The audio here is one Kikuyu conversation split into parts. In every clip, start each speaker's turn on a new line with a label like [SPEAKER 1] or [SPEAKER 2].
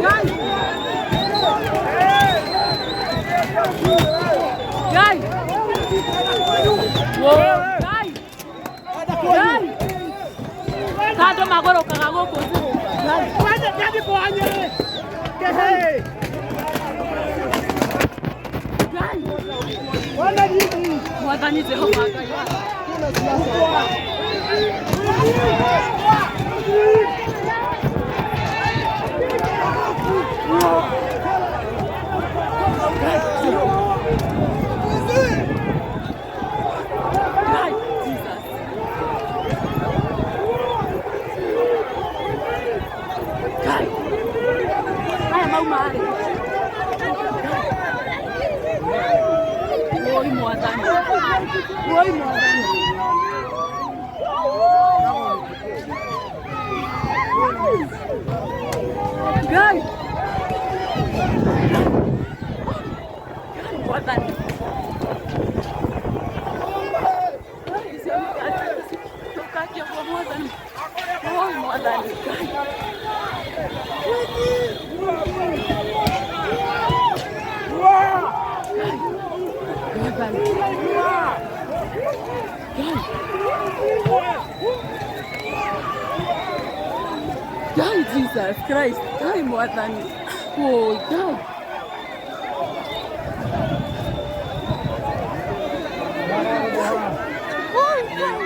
[SPEAKER 1] Ngai. Ngai. Woi, Ngai. Ngai. Ta andũ magũrũkaga gũkũ Ngai. Ngai. Mwathani Jehova Ngai wakwa. Ngai, Jesus. Ngai. Aya mauma rĩ. Woi Mwathani. Woi Mwathani. Ngai. Ngai Mwathani. Tukakia kwa Mwathani. Woi Mwathani. Ngai. Mwathani. Ngai Jesus Christ. Ngai Mwathani. Woi Ngai. Woi Ngai.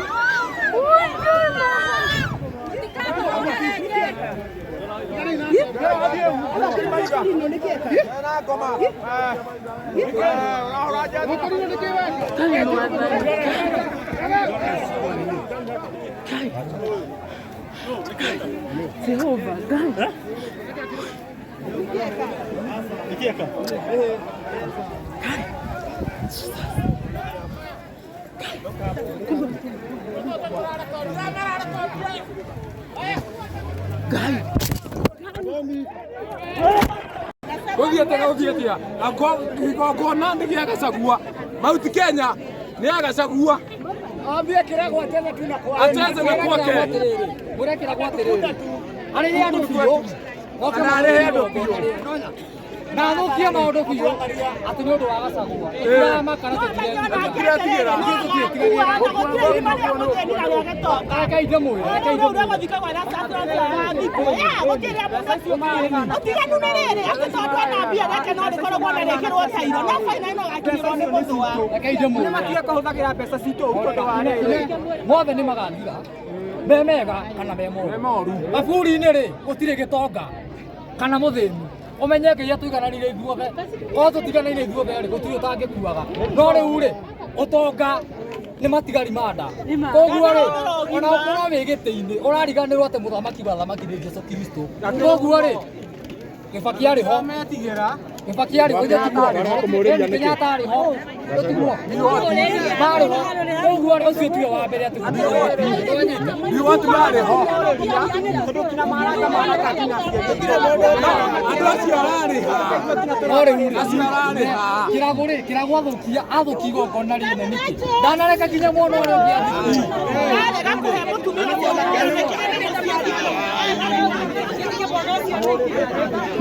[SPEAKER 1] Ngai Mwathani. Ngai. Ngai. Jehova Ngai. Ngai.
[SPEAKER 2] Gũthiĩte gũthiĩte igongona nĩ gĩa Gachagua. Mount Kenya nĩ ya Gachagua.
[SPEAKER 3] Ambie Kĩragũ acheze tu na kwake.
[SPEAKER 2] Acheze na kwake.
[SPEAKER 3] Mwĩre Kĩragũ atĩrĩrĩ. Arĩhe andũ biũ. Oke
[SPEAKER 2] Kana arĩhe andũ biũ.
[SPEAKER 3] Na athũkie maũndũ biũ atĩ nĩ ũndũ wa Gachagua. Tũtiramaka na
[SPEAKER 2] Tũtiretigĩra.
[SPEAKER 3] Reke ndĩmwĩre, reke ndĩmwĩre.
[SPEAKER 4] Ũtiganu nĩ rĩrĩ atĩ tondũ ena mbia reke no rĩkoragwo na rĩkĩrwo tairo no baina ĩno ĩgakinyĩrwo nĩ mũthũa.
[SPEAKER 3] Reke ndĩmwĩre.
[SPEAKER 5] Matige kũhũthagĩra mbeca citũ ũru tondũ wa rĩrĩ.
[SPEAKER 3] Mothe nĩ magathira me mega kana me moru maburi-inĩ rĩ gũtirĩ gĩtonga kana mũthĩni ũmenye ngai atũigananire ithuothe korwo tũtiganĩire ithuothe rĩ gũtirĩ ũtangĩkuaga no rĩu rĩ ũtonga nĩ matigari ma nda koguo rĩ ona ũkorwo wĩ gĩtĩ-inĩ ũrariganĩrwo atĩ mũthamaki wa thamaki nĩ Jesu Kristo koguo rĩ Kĩbaki arĩ ho Kĩbaki arĩ ho ithuĩ tikuo Kenyatta arĩ ho tũtiguo marĩ ho koguo rĩ ũcio tiwe wa mbere atĩ
[SPEAKER 2] Riwatu marĩ ho. Andũ acio ararĩha.
[SPEAKER 3] No rĩu rĩ
[SPEAKER 2] Acio ararĩha.
[SPEAKER 3] Kĩragũ rĩ Kĩragũ athũkia athũkia igongona rĩene nĩkĩ ndanareka nginya mwana ũrĩa ũngĩ athiĩ
[SPEAKER 4] Arega kũhe mũtumia ũcio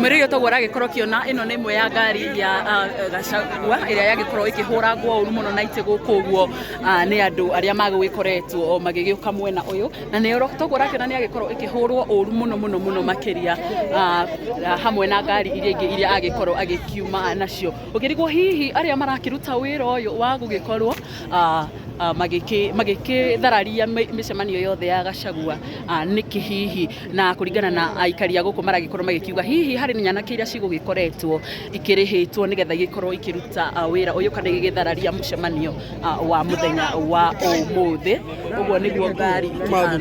[SPEAKER 1] Mwĩrĩ toguo ũragĩkorwo ũkĩona ĩno nĩ ĩmwe ya ngari ya Gachagua ĩrĩa yagĩkorwo ĩkĩhũrangwo ũru mũno na itĩ gũkũ ũguo nĩ andũ arĩa magũgĩkoretwo magĩgĩũka mwena ũyũ na nĩ toguo ũrakĩona nĩ yagĩkorwo ĩkĩhũrwo ũru mũno mũno mũno makĩria hamwe na ngari iria ingĩ iria agĩkorwo agĩkiuma nacio ũkĩrigwo hihi arĩa marakĩruta wĩra ũyũ wa gũgĩkorwo magĩkĩthararia mĩcemanio yothe ya Gachagua nĩkĩ hihi na kũringana na aikari a gũkũ maragĩkorwo magĩkiuga hihi harĩ nyanake iria cigũgĩkoretwo ikĩrĩhĩtwo nĩgetha igĩkorwo ikĩruta wĩra ũyũ kana igĩgĩthararia mũcemanio wa mũthenya wa ũmũthĩ. Ũguo nĩguo ngari ikĩhana.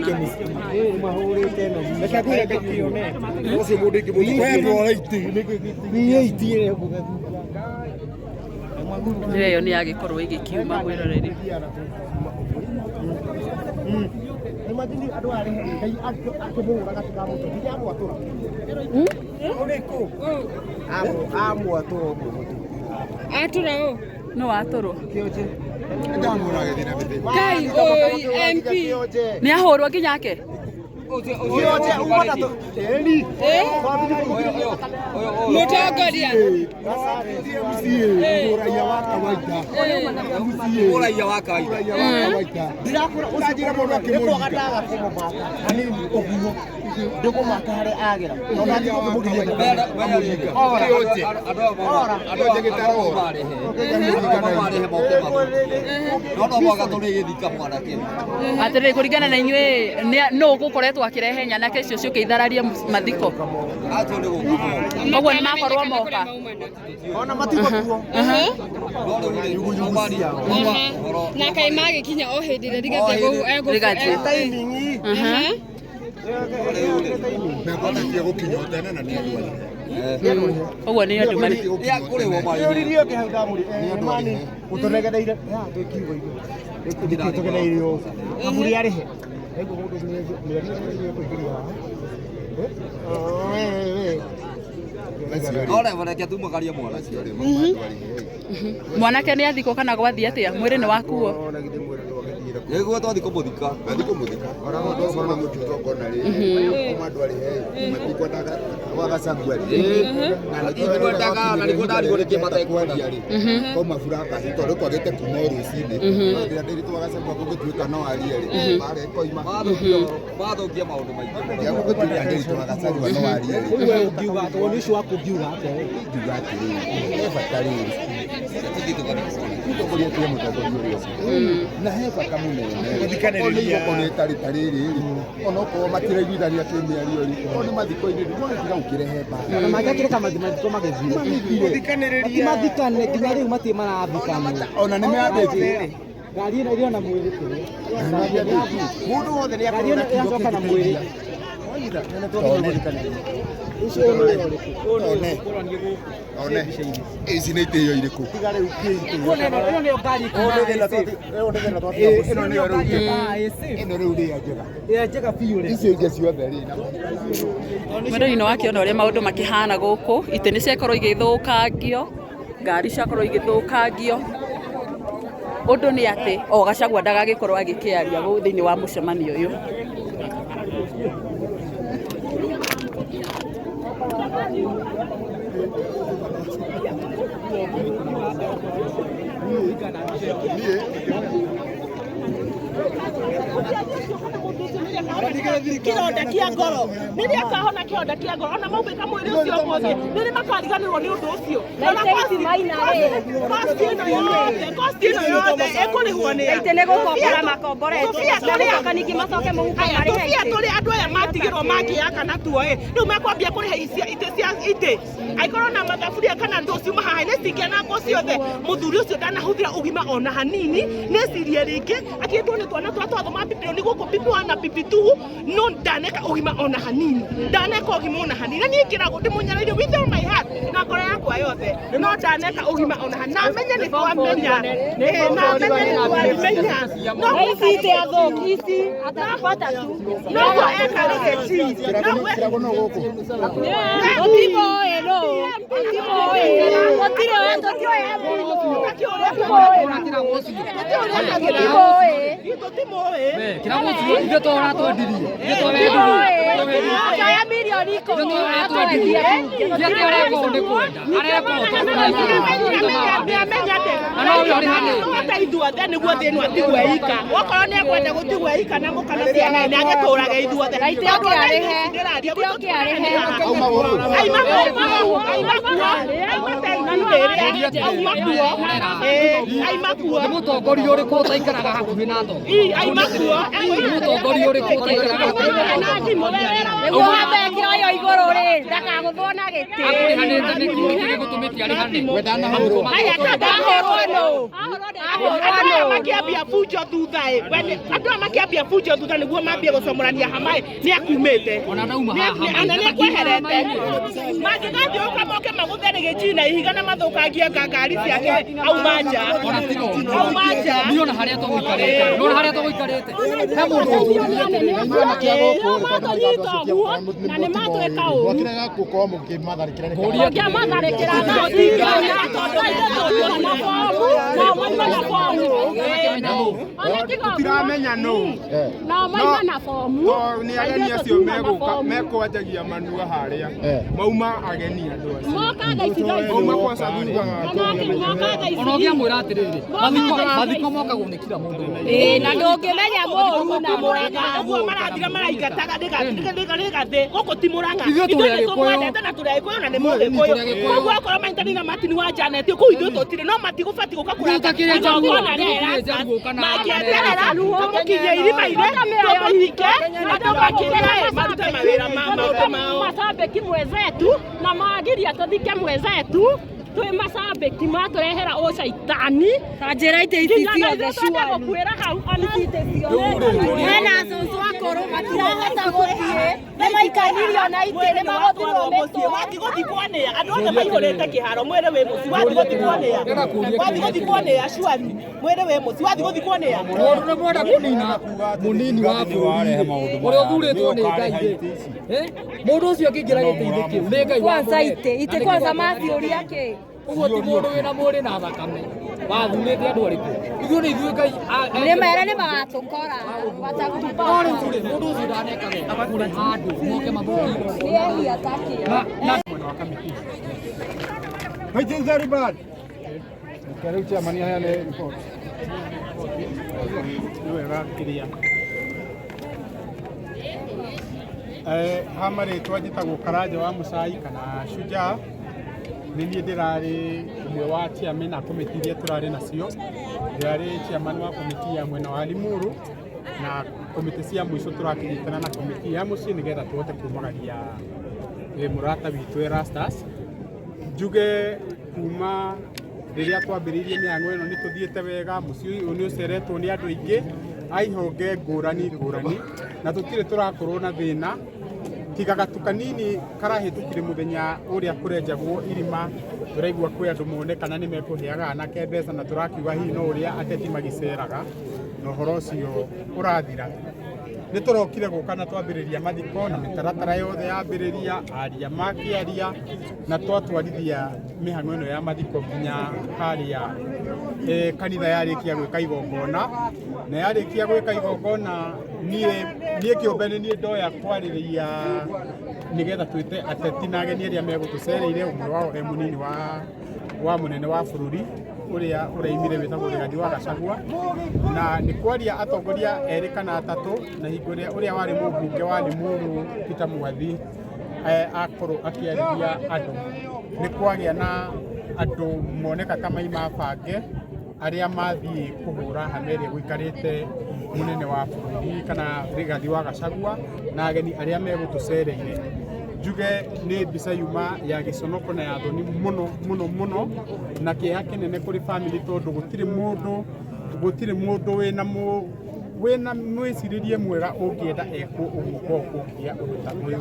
[SPEAKER 1] Nĩyo ĩyo nĩ yagĩkorwo ĩgĩkiuma mwĩroreri.
[SPEAKER 6] Atũra ũ?
[SPEAKER 1] No atũrwo.
[SPEAKER 6] Ngai oi MP.
[SPEAKER 1] Nĩ ahũrwo nginya ake.
[SPEAKER 6] Mũtongoria
[SPEAKER 7] Raia wa kawaida
[SPEAKER 2] Raia wa kawaida
[SPEAKER 7] raia wa kawaida ndirakura ũranjĩra mũndũ akĩmũringa
[SPEAKER 8] hanini ũguo ndũkũmaka harĩa agera
[SPEAKER 1] Atĩrĩrĩ, kũringana na inyuĩ nũ gũkoretwo akĩrehe nyanake icio ciũke ithararie mathiko? Koguo nĩ makorwo moka.
[SPEAKER 8] Ona matigwo kuo.
[SPEAKER 6] Na kaĩ magĩkinya o hĩndĩ ĩrĩa Rigathĩ
[SPEAKER 1] Rigathĩ.
[SPEAKER 8] Timing.
[SPEAKER 7] Mekwatie gũkinya o tene na nĩ andũ arĩa.
[SPEAKER 1] Ũguo nĩ andũ marĩ.
[SPEAKER 8] Rĩũririe ũngĩ hau ndamũri mani ũtũnegereire ya twĩ kiugo-inĩ tũgereire ũũ kaburi arĩhe naigua mũndũ mĩario ĩrĩa ĩkũingĩria haha.
[SPEAKER 1] Mwanake nĩ athikwo kana gwathiĩ atĩa? Mwĩrĩ nĩ wakuo?
[SPEAKER 2] Nĩguo twathi kũmũthika.
[SPEAKER 7] Twathi kũmũthika. Ona ndona mũtuto ngona rĩ. Kuma andũ arĩ he. Matikwendaga wa Gachagua rĩ. Na
[SPEAKER 2] Matikwendaga, na nĩguo ndarigwo nĩkĩ matekwenda.
[SPEAKER 7] rĩ. Kauma buranga tondũ kwagĩte kuma o rũcinĩ. Rĩrĩa ndĩrĩtwo Gachagua gũgĩtuĩka no arie rĩ. Mbara ĩkoima.
[SPEAKER 2] Mathũkia maũndũ maingĩ.
[SPEAKER 7] Rĩrĩa gũgĩtuĩka ndĩrĩtwo Gachagua no arie rĩ.
[SPEAKER 8] Rĩu we ũngiuga atĩa? Woni ũcio waku ũngiuga atĩa we?
[SPEAKER 7] Ingiuga atĩrĩrĩ, he bata rĩrĩ. Mũtongoria tiwe mũtongoria ũrĩa ũcio. Na he bata mũnene. Gũthikanĩrĩria. Ona ĩtarĩ ta rĩrĩ rĩ, onokorwo matiraiguithania kĩmĩario rĩ, o nĩ mathiko-inĩ rĩ, no gĩtiga gũkĩrehe mbara.
[SPEAKER 8] Ona mangĩakĩreka mathiko magĩthire. Mathikane nginya rĩu matirĩ marathikana.
[SPEAKER 7] Ona nĩ mambĩtie.
[SPEAKER 8] Ngari ĩno ĩrĩ ona mwĩrĩ kĩrĩa.
[SPEAKER 7] Mũndũ wothe nĩ
[SPEAKER 8] Ngari ĩno ĩracoka na mwĩrĩ.
[SPEAKER 7] One. One. Ici nĩ itĩo irĩkũ?
[SPEAKER 8] Ĩno nĩyo ngari
[SPEAKER 7] Ĩno nĩyo rĩu njega. Ĩno rĩu nĩyo njega.
[SPEAKER 8] Ĩrĩa njega biũ rĩ.
[SPEAKER 7] Icio ingĩ ciothe rĩ, na
[SPEAKER 1] Mwĩrĩ-inĩ wakĩona ũrĩa maũndũ makĩhana gũkũ, itĩ nĩ ciakorwo igĩthũkangio, ngari ciakorwo igĩthũkangio. Ũndũ nĩ atĩ o Gachagua ndagagĩkorwo agĩkĩaria gũkũ thĩinĩ wa mũcemanio ũyũ.
[SPEAKER 4] Kĩronda kĩa ngoro rĩrĩa akahona kĩronda kĩa ngoro ona maubĩka mwĩrĩ ũcio ũmũthĩ nĩrĩ makariganĩrwo nĩ ũndũ ũcio. Ona cost ĩno yothe, cost ĩno yothe ĩkũrĩhwo nĩ a?
[SPEAKER 9] Itĩ nĩ gũkombora makomboretwo.
[SPEAKER 4] Tũbia tũrĩa
[SPEAKER 9] Magoka ningĩ macoke mũhuko
[SPEAKER 4] Aya,
[SPEAKER 9] marĩhe
[SPEAKER 4] tũbia
[SPEAKER 9] itĩ.
[SPEAKER 4] tũrĩa andũ aya matigĩrwo mangĩaka natuo ĩ rĩu mekwambia kũrĩha itĩ cia itĩ angĩkorwo na mathaburia kana ndũ ciuma haha nĩ cingĩanangwo ciothe. Mũthuri ũcio ndanahũthĩra ũgima ona hanini nĩcirie rĩngĩ akĩtwo nĩ twana tũrĩa twathoma PP nĩ gũkũ PP1 na PP2 no ndaneka ũgima ona hanini, ndaneka ũgima ona hanini na niĩ ngĩragwo ndĩmũnyareire with all my heart na ngoro yakwa yothe no ndaneka ũgima ona hanini na menye nĩ twamenya, na menye nĩ twamenya no
[SPEAKER 9] Ici itĩ athũki ici atapata tu.
[SPEAKER 4] noguo eka rĩgĩci
[SPEAKER 7] kĩrago no gũkũ.
[SPEAKER 9] Tũtimoĩ no. Tũtimoĩ. Gũtirĩ we tũtiũĩ. Tũtimoĩ.
[SPEAKER 3] Ithuĩ to ũratwendirie.
[SPEAKER 9] Tũtimoĩ. Akĩoya mirioni 10 atwendia.
[SPEAKER 3] Ithuĩ tũrekwo nĩ kwenda. Arekwo
[SPEAKER 4] Ata ithuothe nĩguo thĩ ĩno atigwo ika okorwo nĩ ekwenda gũtigwo ika na mũka na ciana nĩ agĩtũraga ithuothe.
[SPEAKER 9] Itĩ oke arĩhe. Itĩ oke arĩhe.
[SPEAKER 7] Auma gũkũ.
[SPEAKER 4] Aima kuo, aima kuo, aima tengi auma kuo, aima kuo.
[SPEAKER 3] Nĩ mũtongoria ũrĩkũ ũtaikaraga hakuhĩ na atongoria?
[SPEAKER 4] Ii, aima kuo.
[SPEAKER 3] Nĩ mũtongoria ũrĩkũ ũtaikaraga hakuhĩ na atongoria?
[SPEAKER 9] Nĩguo hambe ĩkĩoywo igũrũ rĩ ndakagũthwo na gĩtĩ.
[SPEAKER 3] Akũrĩhanĩte nĩkĩ? Nĩkĩ gĩgũtũmĩte arĩhane?
[SPEAKER 4] Aya,
[SPEAKER 9] Ahũrwo nũ?
[SPEAKER 4] Andũ aya makĩambia bunjo thutha ĩ, andũ aya makĩambia bunjo thutha nĩguo mambie gũcomorania hamaĩ nĩ akumĩte
[SPEAKER 3] Ona ndauma haha
[SPEAKER 4] ona nĩ akweherete mangĩgathiũrũka moke magũthe Magũthe Riggy G na ihiga na mathũkangie ngari ciake auma nja. Auma nja.
[SPEAKER 3] Niĩ ona harĩa tũgũikarĩte, nona harĩa tũgũikarĩte he mũndũ ũnjũririe atĩrĩrĩ,
[SPEAKER 9] Nĩmatũnyita ũguo na nĩmatwĩka ũru.
[SPEAKER 7] Mwakĩrega gũkorwo mũkĩmatharĩkĩra nĩ
[SPEAKER 3] Ngũria
[SPEAKER 9] Ũngĩamatharĩkĩra na tũtingĩona tondũ ithuĩ tũtiuma na bomu, nao mauma na bomu. Ona tiga ũguo,
[SPEAKER 2] Tũtiramenya nũ.
[SPEAKER 9] nao mauma na bomu,
[SPEAKER 2] To nĩ
[SPEAKER 9] na
[SPEAKER 2] ageni
[SPEAKER 9] ithuĩ
[SPEAKER 2] acio
[SPEAKER 9] tũtiuma na
[SPEAKER 2] megũka
[SPEAKER 9] bomu.
[SPEAKER 2] mekwanjagia manua harĩa.
[SPEAKER 7] Eh.
[SPEAKER 2] Mauma ageni andũ acio.
[SPEAKER 9] Moka thaa ici thaa ici.
[SPEAKER 2] Mauma kwa Sathutha.
[SPEAKER 9] Ona moka thaa ici.
[SPEAKER 3] ona ũngĩamwĩra atĩrĩrĩ, mathiko mokagwo nĩ kila mũndũ.
[SPEAKER 9] Ĩĩ, na ndũngĩmenya mũũru na mwega.
[SPEAKER 4] Ũguo marathira maraingataga rĩgathĩ gũkũ ti Mũrang'a.
[SPEAKER 3] Ithuĩ tũrĩ
[SPEAKER 4] Ithuĩ nĩ
[SPEAKER 3] Agĩkũyũ.
[SPEAKER 4] tũmwendete na tũrĩ Agĩkũyũ na nĩ
[SPEAKER 3] Ithuĩ
[SPEAKER 4] Mũgĩkũyũ.
[SPEAKER 3] tũrĩ Agĩkũyũ.
[SPEAKER 4] Koguo akorwo manyitanĩire na Martin wa Janet kũu ithuĩ tũtirĩ no matigũbatiĩ gũka
[SPEAKER 3] Ithuĩ
[SPEAKER 4] kũranga
[SPEAKER 3] tũtakĩrĩ Njaruo,
[SPEAKER 4] igongona rĩa
[SPEAKER 3] ithuĩ
[SPEAKER 4] Erastus.
[SPEAKER 3] Njaruo kana
[SPEAKER 4] Mangĩeterera tũmũkinyie irima-inĩ tũmũthike andũ makĩrĩre marute mawĩra ma maũndũ mao.
[SPEAKER 9] Macambĩki mwenzetu na magiria tũthike mwenzetu twĩ macambĩki matũrehera ũcaitani.
[SPEAKER 6] Ta njĩra itĩ ici
[SPEAKER 9] Nginya na
[SPEAKER 6] ciothe
[SPEAKER 9] ithuĩ twende
[SPEAKER 6] surely.
[SPEAKER 9] gũkuĩra hau ona
[SPEAKER 6] Mena cũcũ akũrũ matirahota gũthiĩ, nĩ maikanirio na itĩ, nĩ magũthirwo mĩtwe.
[SPEAKER 4] Wathi gũthikwo nĩa andũ othe maihũrĩte kĩharo mwĩrĩ wĩ mũciĩ wathi gũthikwo nĩa wathi gũthikwo nĩa surely mwĩrĩ wĩ mũciĩ wathi gũthikwo nĩa.
[SPEAKER 3] Mũndũ nĩ mwenda kũnina mũnini wa bũrũri ũrĩa ũthurĩtwo nĩ Ngai rĩ, eh, mũndũ ũcio angĩingĩra gĩtĩ-inĩ kĩu nĩ Ngai
[SPEAKER 6] Kwanza
[SPEAKER 3] wamũhe.
[SPEAKER 6] itĩ,
[SPEAKER 3] Na
[SPEAKER 6] itĩ
[SPEAKER 3] nĩ
[SPEAKER 6] kwanza
[SPEAKER 3] kĩgongona
[SPEAKER 6] maciũria kĩ?
[SPEAKER 3] Ũguo ti mũndũ wĩna mwĩrĩ na thakame wathurĩte andũ arĩkũ? Ithuĩ nĩ ithuĩ Ngai
[SPEAKER 6] Nĩ mere nĩ magatũkora.
[SPEAKER 3] No rĩu rĩ, mũndũ ũcio ndaneka wega kũrĩha andũ moke mamũthie.
[SPEAKER 6] Nĩ ehia takĩ.
[SPEAKER 3] Na
[SPEAKER 8] Which is very bad.
[SPEAKER 7] Rĩu chairman aheane report.
[SPEAKER 2] Nĩ wega kĩrĩa. Ha marĩtwa njĩtagwo Karanja wa Mũcai kana Shujaa. Nĩ niĩ ndĩrarĩ ũmwe wa chairman a komiti iria tũrarĩ nacio. Ndĩrarĩ chairman wa komiti ya mwena wa Limuru na komiti cia mũico tũrakĩnyitana na komiti ya mũciĩ nĩgetha tũhote kumagaria mũrata witũ Erastus. Njuge kuma rĩrĩa twambĩrĩirie mĩhang'o ĩno nĩ tũthiĩte wega, mũciĩ ũyũ nĩ ũceretwo nĩ andũ aingĩ a ihonge ngũrani ngũrani na tũtirĩ tũrakorwo na thĩna tiga gatu kanini karahĩtũkire mũthenya ũrĩa kũrenjagwo irima tũraigua kwĩ andũ monekana nĩ mekũheaga anake mbeca na tũrakiuga hihi no ũrĩa ateti magĩceraga na ũhoro ũcio ũrathira. Nĩ tũrokire gũka na twambĩrĩria mathiko na mĩtaratara yothe yambĩrĩria, aria makĩaria na twatwarithia mĩhang'o ĩno ya mathiko nginya harĩa kanitha yarĩkia gwĩka igongona na yarĩkia gwĩka igongona niĩ kĩũmbe nĩ niĩ ndoya kwarĩrĩria nĩgetha twĩte ateti na ageni arĩa megũtũcereire ũmwe wao e mũnini wa mũnene wa bũrũri ũrĩa ũraimire wĩtagwo Rigathi wa Gachagua na nĩ kwaria atongoria erĩ kana atatũ na hingo ĩrĩa ũrĩa warĩ mũmbunge wa Limuru Peter Mwathi akorwo akĩarĩria andũ nĩ kwagĩa na andũ moneka ta maima bange arĩa mathiĩ kũhũra hama ĩrĩa gũikarĩte mũnene wa bũrũri kana Rigathi wa Gachagua na ageni arĩa megũtũcereire. Njuge nĩ mbica yuma ya gĩconoko na ya thoni mũno mũno mũno na kĩeha kĩnene kũrĩ family tondũ gũtirĩ mũndũ wĩna mwĩcirĩrie mwega ũngĩenda ekwo ũguo korwo kũngĩgĩa ũndũ ta ũyũ.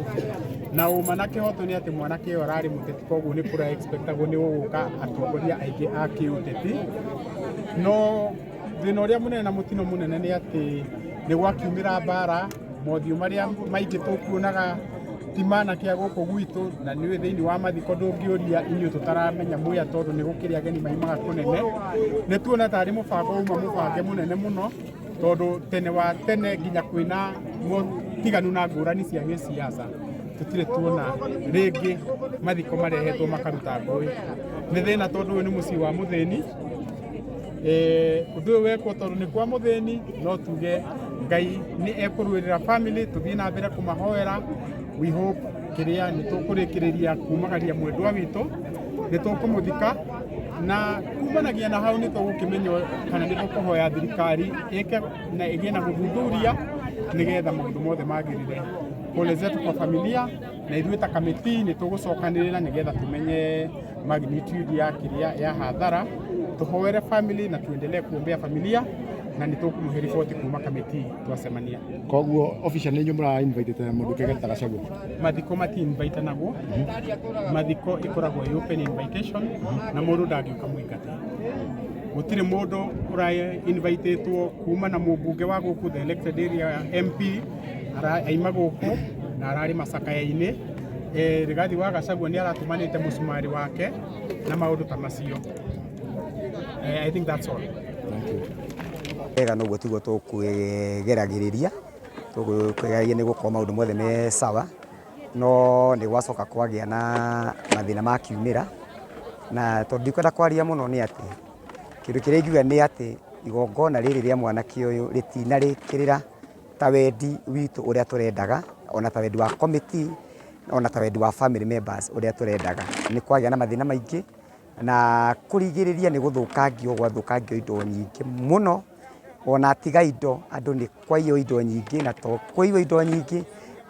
[SPEAKER 2] Na ũma na kĩhoto nĩ atĩ mwanake ũyũ ararĩ mũteti koguo nĩ kũra expectagwo nĩ gũgũka atongoria aingĩ a kĩũteti. No thĩna ũrĩa mũnene na mũtino mũnene nĩ atĩ nĩ gwakiumĩra mbara, mothiũ marĩa maingĩ tũkuonaga ti manake a gũkũ gwitũ na nĩũĩ thĩinĩ wa mathiko ndũngĩũria inyuĩ tũtaramenya mwĩa tondũ nĩ gũkĩrĩ ageni maimaga kũnene. Nĩ tuona tarĩ mũbango uma mũbange mũnene mũno tondũ tene wa tene nginya kwĩna mũtiganu na ngũrani cia gĩciaca tũtirĩ tuona rĩngĩ mathiko marehetwo makaruta ngũĩ. Nĩ thĩna tondũ ũyũ nĩ mũciĩ wa mũthĩni. Ũndũ ũyũ wekwo tondũ nĩ kwa mũthĩni no tuge Ngai nĩ ekũrũĩrĩra family tũthiĩ na mbere kũmahoera. We hope kĩrĩa nĩ tũkũrĩkĩrĩria kumagaria mwendwa witũ nĩ tũkũmũthika na kumanagia na hau nĩ tũgũkĩmenya kana nĩ tũkũhoya thirikari ĩke na ĩgĩe na gũthuthuria nĩgetha maũndũ mothe magĩrĩre. Pole zetu kwa familia na ithuĩ ta kamĩtĩ nĩ tũgũcokanĩrĩra nĩgetha tũmenye magnitude ya kĩrĩa ya hathara, tũhoere family na tuendelee kuombea familia. Na nĩ tũkũmũhe riboti kuma kamĩtĩ twacemania.
[SPEAKER 8] Koguo official nĩ inyuĩ mũra invite mũndũ kĩgeta Gachagua?
[SPEAKER 2] Mathiko mati invitanagwo, mathiko ĩkoragwo ĩ open invitation na mũndũ ndangĩũka mũingate. Gũtirĩ mũndũ ũra invitĩtwo kuma na mũmbunge wa gũkũ, the elected area MP aima gũkũ na ararĩ macakaya-inĩ. Rigathi wa Gachagua nĩ aratũmanĩte mũcumarĩ wake na maũndũ ta macio. I think that's all.
[SPEAKER 10] Wega, noguo tiguo tũkwĩgeragĩrĩria, tũkwĩgeragia nĩ gũkorwo maũndũ mothe me sawa, no nĩ gwacoka kwagĩa na mathĩna makiumĩra. Na tondũ ndikwenda kwaria mũno, nĩ atĩ kĩndũ kĩrĩa ingiuga nĩ atĩ igongona rĩrĩ rĩa mwanake ũyũ rĩtinarĩkĩrĩra ta wendi witũ ũrĩa tũrendaga, ona ta wendi wa committee, ona ta wendi wa family members ũrĩa tũrendaga. Nĩ kwagĩa na mathĩna maingĩ, na kũrigĩrĩria nĩ gũthũkangio gwathũkangio indo nyingĩ mũno. Ona tiga indo, andũ nĩ kwaiywo indo nyingĩ, na to kũiywo indo nyingĩ,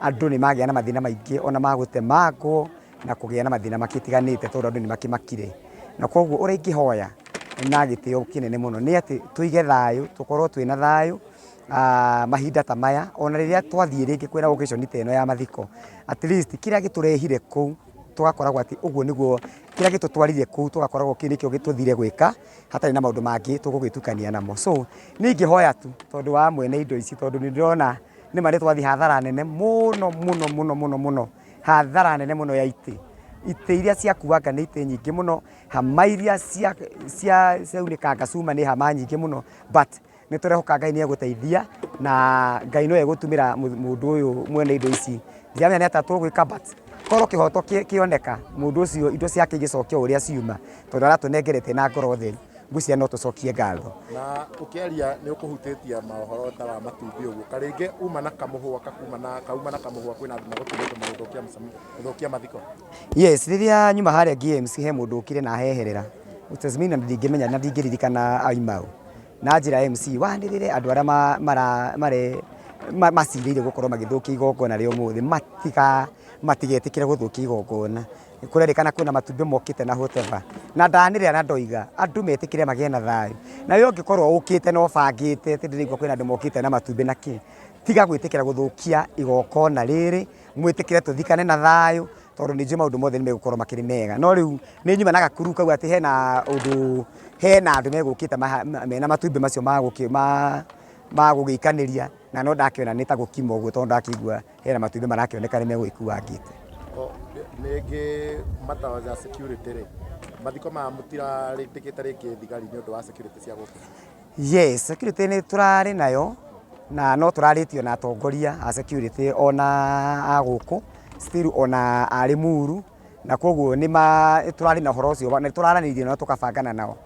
[SPEAKER 10] andũ nĩ magĩa na mathĩna maingĩ ona ma gũtemangwo na kũgĩa na mathĩna makĩtiganĩte, tondũ andũ nĩ makĩmakire. Na koguo ũrĩa ingĩhoya na gĩtĩo kĩnene mũno nĩ atĩ tũige thayũ, tũkorwo twĩna thayũ mahinda ta maya. Ona rĩrĩa twathiĩ rĩngĩ kwĩna occasion ta ĩno ya mathiko, at least kĩrĩa gĩtũrehire kũu tũgakoragwo atĩ ũguo nĩguo kĩrĩa gĩtũtwarire kũu, tũgakoragwo kĩu nĩkĩo gĩtũthire gwĩka, hatarĩ na maũndũ mangĩ tũgũgĩtukania namo. So niĩ ingĩhoya tu tondũ wa mwene indo ici, tondũ nĩ ndĩrona nĩma nĩ twathiĩ hathara nene mũno mũno mũno mũno mũno, hathara nene mũno ya itĩ. Itĩ iria ciakuanga nĩ itĩ nyingĩ mũno, hama iria ciaunĩkanga cuma nĩ hama nyingĩ mũno, but nĩ tũrehoka Ngai nĩ egũteithia na Ngai no egũtumĩra mũndũ ũyũ mwene indo ici. Ndiramenya nĩ atĩa tũgwĩka, but korwo kĩhoto kĩoneka, mũndũ ũcio indo ciake igĩcokio ũrĩa ciuma, tondũ aratũnengerete na ngoro theru, ngwĩciria no tũcokie ngatho.
[SPEAKER 11] Na ũkĩaria nĩ ũkũhutĩtia maũhoro ta wa matumbĩ ũguo, karĩngĩ uma na kamũhwa kakuma na kauma na kamũhwa, kwĩna andũ magũtũmĩte magũthũkia gũthũkia mathiko?
[SPEAKER 10] Yes, rĩrĩa nyuma harĩa GMC he mũndũ ũkire na heherera Tasmania, na ndingĩmenya na ndingĩririkana aima ũ, na njĩra MC wanĩrĩre andũ arĩa mara mare macirĩire gũkorwo magĩthũkia igongona rĩa ũmũthĩ, matigetĩkĩre gũthũkia igongona. Kũrerĩkana kwĩna matumbĩ mokĩte na whatever, na ndanĩrĩra na ndoiga andũ metĩkĩre magĩe na thayũ. Na we ũngĩkorwo ũkĩte na ũbangĩte atĩ ndĩraigua kwĩna andũ mokĩte na matumbĩ na kĩ, tiga gwĩtĩkĩra gũthũkia igongona rĩrĩ. Mwĩtĩkĩre tũthikane na thayũ, tondũ nĩ njũĩ maũndũ mothe nĩ megũkorwo makĩrĩ mega. No rĩu nĩ nyuma na gakuru kau atĩ hena ũndũ, hena andũ megũkĩte mena matumbĩ macio ma gũgĩikanĩria, na no ndakĩona nĩ ta gũkima ũguo, tondũ ndakĩigua hena matumbĩ marakĩoneka nĩ megũgĩkuangĩte.
[SPEAKER 11] Rĩngĩ matawa ya security rĩ, mathiko maya mũtirarĩndĩkĩte rĩngĩ thigari nĩ ũndũ wa security cia gũkũ?
[SPEAKER 10] Yes, security nĩ tũrarĩ nayo na no tũrarĩtio na atongoria a security ona a gũkũ still ona a Limuru, na koguo nĩ tũrarĩ na ũhoro ũcio na tũraranĩirie nao tũkabangana nao.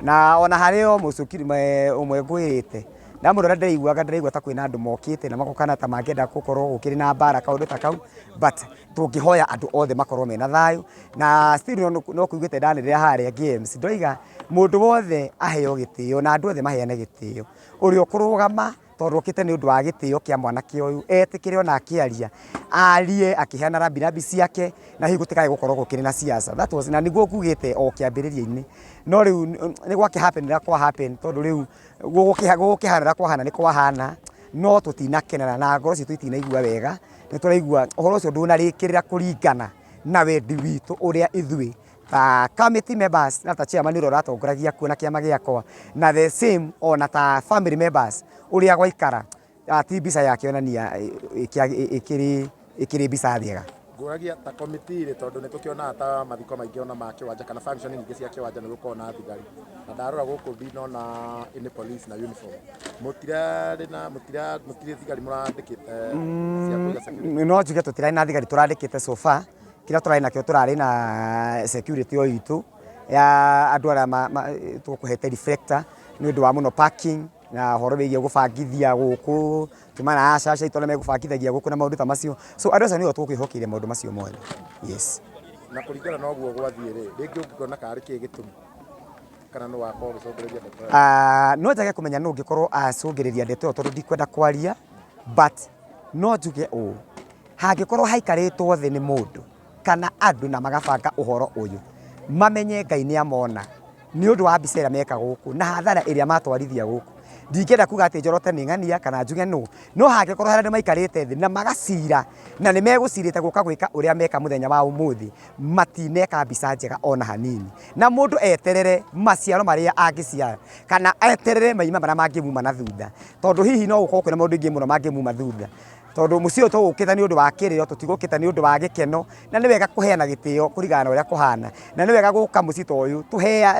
[SPEAKER 10] Na ona harĩ o mũcukiri ũmwe ngwĩrĩte, ndamũrora ndĩraiguaga ndĩraigua ta kwĩna andũ mokĩte na magokana ta mangĩenda gũkorwo gũkĩrĩ na mbara, kaũndũ ta kau, but tũngĩhoya andũ othe makorwo mena thayũ. Na still no kuugĩte ndanĩrĩra harĩa GMC ndoiga mũndũ wothe aheo gĩtĩo na andũ othe maheane gĩtĩo. Ũrĩa ũkũrũgama tondũ okĩte nĩ ũndũ wa gĩtĩo kĩa mwanake ũyũ, etĩkĩre ona akĩaria arie akĩheana rambirambi ciake, na hihi gũtikae gũkorwo gũkĩrĩ na siasa. That was na nĩguo ngugĩte o kĩambĩrĩria-inĩ. No rĩu nĩ gwakĩ happen ũrĩa kwa happen, tondũ rĩu gũgũkĩhana ũrĩa kwahana nĩ kwahana, no tũtinakenera na ngoro citũ itinaigua wega. Nĩ tũraigua ũhoro ũcio ndũnarĩkĩrĩra kũringana na wendi witũ ũrĩa ithuĩ ta committee members na ta chairman ũrĩa ũratongoragia kuo na kĩama gĩakwa, na the same ona ta family members ũrĩa gwaikara, ti mbica yakĩonania ĩkĩrĩ mbica njega.
[SPEAKER 11] Ngũragia ta committee rĩ, tondũ nĩ tũkĩonaga ta mathiko maingĩ ona ma kĩwanja kana function nyingĩ cia kĩwanja nĩ gũkoragwo na thigari, na ndarora gũkũ ndinona any police na uniform. Mũtirarĩ na mũtira mũtirĩ thigari mũrandĩkĩte cia kũiga security?
[SPEAKER 10] No njuge tũtirarĩ na thigari tũrandĩkĩte so far. Kĩrĩa tũrarĩ nakĩo, tũrarĩ na security o itũ ya andũ arĩa tũkũhete reflector nĩ ũndũ wa mũno parking na ũhoro wĩgiĩ gũbangithia gũkũ, tuma na acaca itũ arĩa megũbangithagia gũkũ na maũndũ ta macio. So andũ acio nĩo tũkwĩhokeire maũndũ macio mothe, yes.
[SPEAKER 11] Na kũringana na ũguo gwathiĩ rĩ, rĩngĩ ũngĩkona karĩ kĩ gĩtũmi kana nũ wakorwo ũgĩcũngĩrĩria ndeto ĩyo?
[SPEAKER 10] No njage kũmenya nũ ũngĩkorwo acũngĩrĩria ndeto ĩyo, tondũ ndikwenda kwaria, but no njuge ũũ, hangĩkorwo haikarĩtwo thĩ nĩ mũndũ kana andũ na magabanga ũhoro ũyũ, mamenye Ngai nĩ amona nĩ ũndũ wa mbica ĩrĩa meka gũkũ na hathara ĩrĩa matwarithia gũkũ. Ndingĩenda kuga atĩ Njorote nĩ ng'ania kana njuge nũ, no hangĩkorwo harĩa andũ maikarĩte thĩ na magacira na nĩ megũcirĩte gũka gwĩka ũrĩa meka mũthenya wa ũmũthĩ, matineka mbica njega ona hanini. Na mũndũ eterere maciaro marĩa angĩciara kana eterere maima marĩa mangĩmuma na thutha, tondũ hihi no gũkorwo kwĩna maũndũ maingĩ mũno mangĩmuma thutha. Tondũ mũciĩ ũyũ tũgũkĩte nĩ ũndũ wa kĩrĩro, tũtigũkĩte nĩ ũndũ wa gĩkeno, na nĩ wega kũheana gĩtĩo kũringana na ũrĩa kũhana, na nĩ wega gũka mũciĩ ta ũyũ tũhea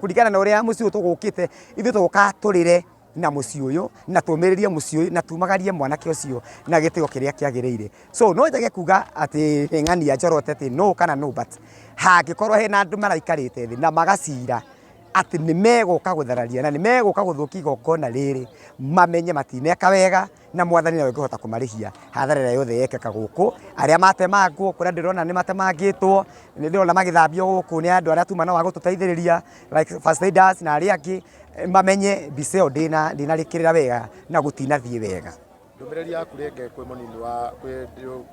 [SPEAKER 10] kũringana na ũrĩa mũciĩ ũyũ tũgũkĩte, ithuĩ tũgũka tũrĩre na mũciĩ ũyũ na tũmĩrĩrie mũciĩ ũyũ na tumagarie mwanake ũcio na gĩtĩo kĩrĩa kĩagĩrĩire. So no njage kuga atĩ nĩ ng'ania Njorote atĩ nũ kana nũ, but hangĩkorwo hena andũ maraikarĩte thĩ na magacira atĩ nĩ megũka gũthararia na nĩ megũka gũthũkia igongona rĩrĩ, mamenye matineka wega na mwathani nowe ũngĩhota kũmarĩhia hathara ĩrĩa yothe yekĩka gũkũ. Arĩa matemangwo, kũrĩa ndĩrona nĩ matemangĩtwo, nĩ ndĩrona magĩthambio gũkũ nĩ andũ arĩa tuma nao a gũtũteithĩrĩria like first aiders na arĩa angĩ, mamenye mbica ĩyo ndĩnarĩkĩrĩra wega na gũtinathiĩ wega.
[SPEAKER 11] Ndũmĩrĩri yaku rĩngĩ kwĩ mũnini wa kwĩ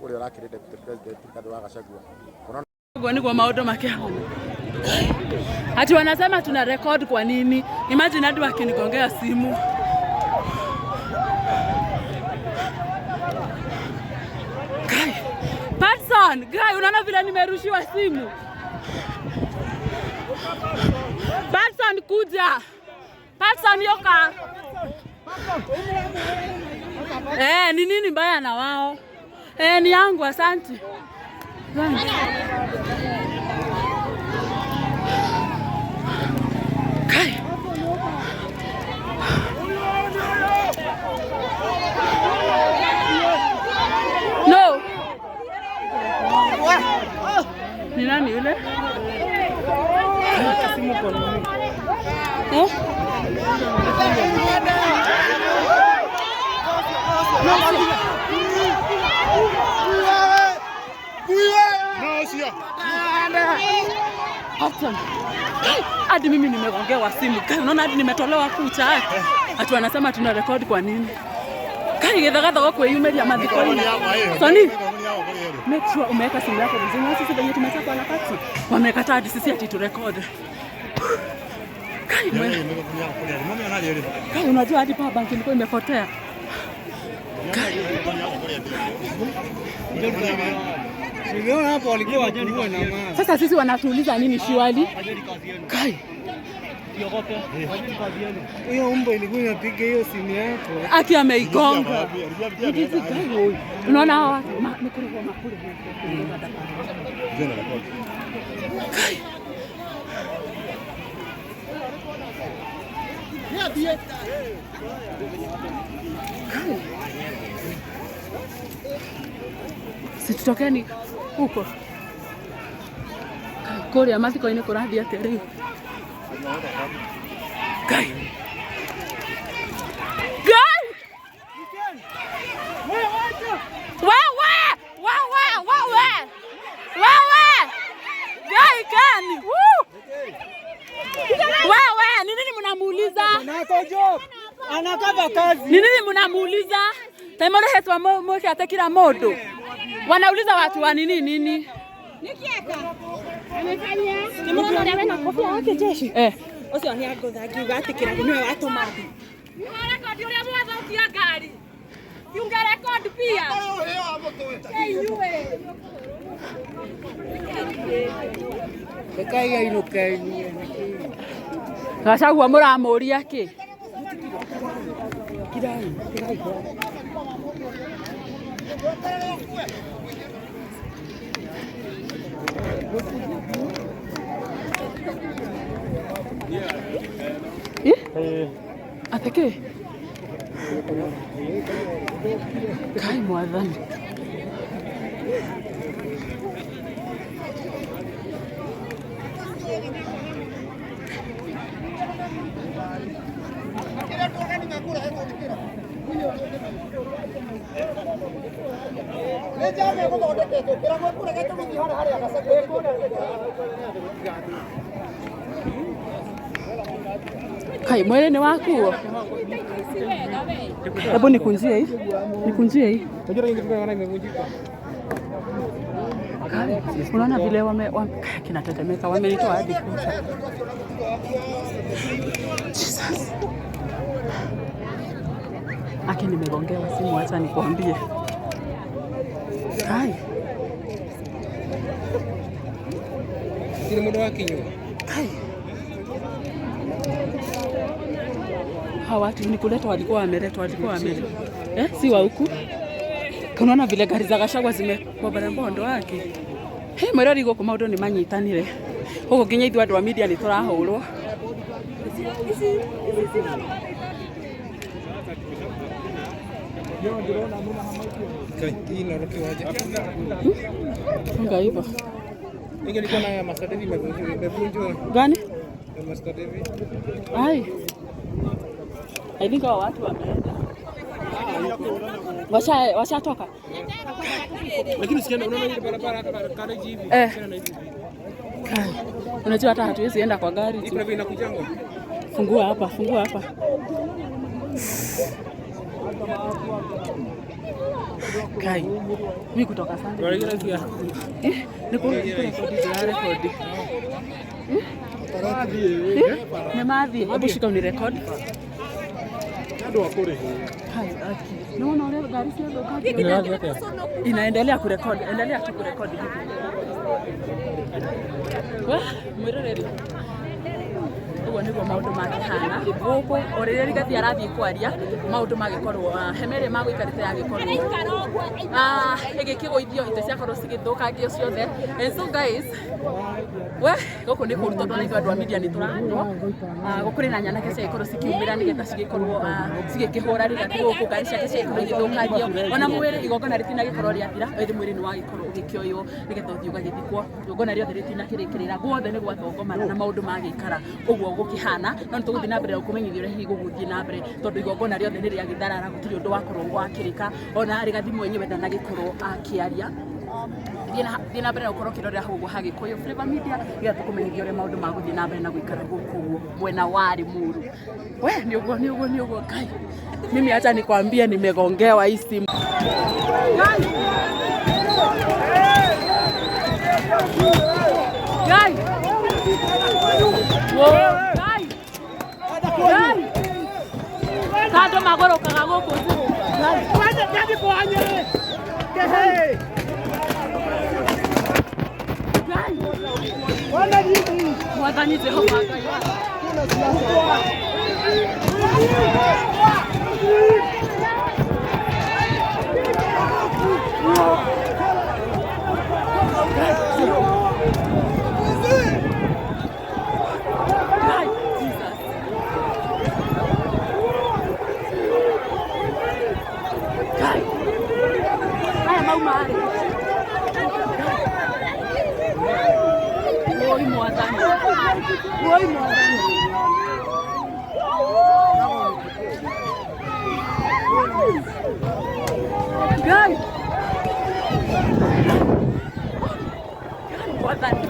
[SPEAKER 11] ũrĩa ũrakĩrĩ deputy president Rigathĩ wa Gachagua.
[SPEAKER 1] Ũguo nĩguo maũndũ makĩhana. Ati wanasema tuna record kwa nini? Imagine hadi wakinigongea simu. Kai. Patson, guy, unaona vile nimerushiwa simu. Patson kuja. Patson yoka. Ni nini mbaya na wao? Ni yangu, asante. Kai. No. Ni nani yule? Eh? Hadi mimi nimegongewa simu. Kai, unaona hadi nimetolewa kucha. Ati wanasema tuna record kwa nini? Kai gethagatha kwiyumiria mathiko-inĩ. Soni, make sure umeweka simu yako vizuri. Sisi venye tumechapwa na taxi, wamekataa hadi sisi ati tu record. Kai, Kai, unajua hadi power bank ilikuwa imepotea. Sasa sisi wanatuuliza nini shiwali? Kai.
[SPEAKER 8] Hiyo umbo ilikuwa inapiga hiyo simu yako.
[SPEAKER 1] Aki ameigonga. Unaona hawa watu makuru. Kai. Kai. Situtokeni huko. Kũrĩa mathiko-inĩ kũrathiĩ atĩa rĩu? Kai. Kai! Wewe! Wewe! Wewe! Wewe! Kai kani! Wewe, ni nini mnamuuliza?
[SPEAKER 5] Anakava kazi.
[SPEAKER 1] Ni nini mnamuuliza? Taimore hetwa moke ate kila modo. Wanauliza watu wa nini nini?
[SPEAKER 9] Nikieka. Amefanya. Nimeona ndio na kofia yake jeshi. Ucio ni angutha ngiuga ati kiragu niwe watuma thi.
[SPEAKER 6] Ni uria mwathukia ngari. Unge record pia.
[SPEAKER 5] Rekai ainuke.
[SPEAKER 1] Gachagua mũramũria kĩ? Ateke? Kai mwathani. Kai mwele ni wakuo. Hebu nikunjie hii. Nikunjie hii. Unaona vile wame kinatetemeka, wamenitoa hadi kucha. Jesus. Aki nimegongewa simu, acha nikuambie. Hai.
[SPEAKER 12] Kile muda wakinywa.
[SPEAKER 1] Hai. Hawa watu ni kuletwa, walikuwa wameletwa, walikuwa wameletwa. Eh, si wa huku. Unaona vile gari za Gachagua zimekuwa barabara wake. He, mwirori guku maundu ni manyitanire. Guku nginya ithuĩ andũ a media nĩ tũrahũrwo. Funga hivyo.
[SPEAKER 12] Ingelikuwa na Master David imevunjwa.
[SPEAKER 1] Gani?
[SPEAKER 12] Master David.
[SPEAKER 1] Ai. I think hao watu wameenda. Washatoka.
[SPEAKER 12] Lakini usiende, unaona ile barabara hapa college hivi.
[SPEAKER 1] Eh. Unajua hata hatuwezi enda kwa gari.
[SPEAKER 12] Hii kuna inakujanga.
[SPEAKER 1] Fungua hapa, fungua hapa. Kai. Mimi kutoka sana. Eh, niko rekodi. Nĩ mathiĩ. Hebu shika unirecord. Hai, aki. Naona ũrĩa ngari ciathũkangio. Inaendelea kurekodi, endelea tu kurekodi hivi. Wah, mwĩroreri. Ũguo nĩguo maũndũ makĩhana gũkũ o rĩrĩa Rigathi arathiĩ kwaria maũndũ magĩkorwo hema ĩrĩa magũikarĩte yagĩkorwo ĩgĩkĩgũithio itĩ ciakorwo cigĩthũkangio ciothe. And so guys, we gũkũ nĩ kũũru tondũ ona ithuĩ andũ a media nĩ tũrahũrwo. Gũkũrĩ na nyanake ciagĩkorwo cikiumĩra nĩgetha cigĩkorwo cigĩkĩhũra Rigathi gũkũ ngari ciake ciagĩkorwo igĩthũkangio ona mwĩrĩ igongona rĩtinagĩkorwo rĩathira ĩndĩ mwĩrĩ nĩ wagĩkorwo ũgĩkĩoywo nĩgetha ũthiĩ ũgagĩthikwo. Igongona rĩothe rĩtinakĩrĩkĩrĩra guothe nĩ gwathongomana na maũndũ magĩikara ũguo gũkĩhana no nĩ tũgũthiĩ na mbere na gũkũmenyithia ũrĩa hihi gũgũthiĩ na mbere tondũ igongona rĩothe nĩ rĩagĩtharara gũtirĩ ũndũ wakorwo wakĩrĩka ona Rigathi mwenyewe ndanagĩkorwo akĩaria. Thiĩ na mbere na gũkorwo ũkĩrorera hau ũguo ha Gĩkũyũ Flavour Media nĩgetha tũkũmenyithia ũrĩa maũndũ magũthiĩ na mbere na gũikara gũkũ ũguo mwena wa Limuru. We nĩ ũguo nĩ ũguo nĩ ũguo Ngai. Mimi acha nikwambie nimegongewa hii simu. Ngai. Ngai. Ngai. Kando magorokaga gũkũ. Mwathani Jehova Ngai. Ngai, Jesus. Ngai. Haya mauma rĩ. Woi mwathani. Woi mwathani. Ngai. Mwathani.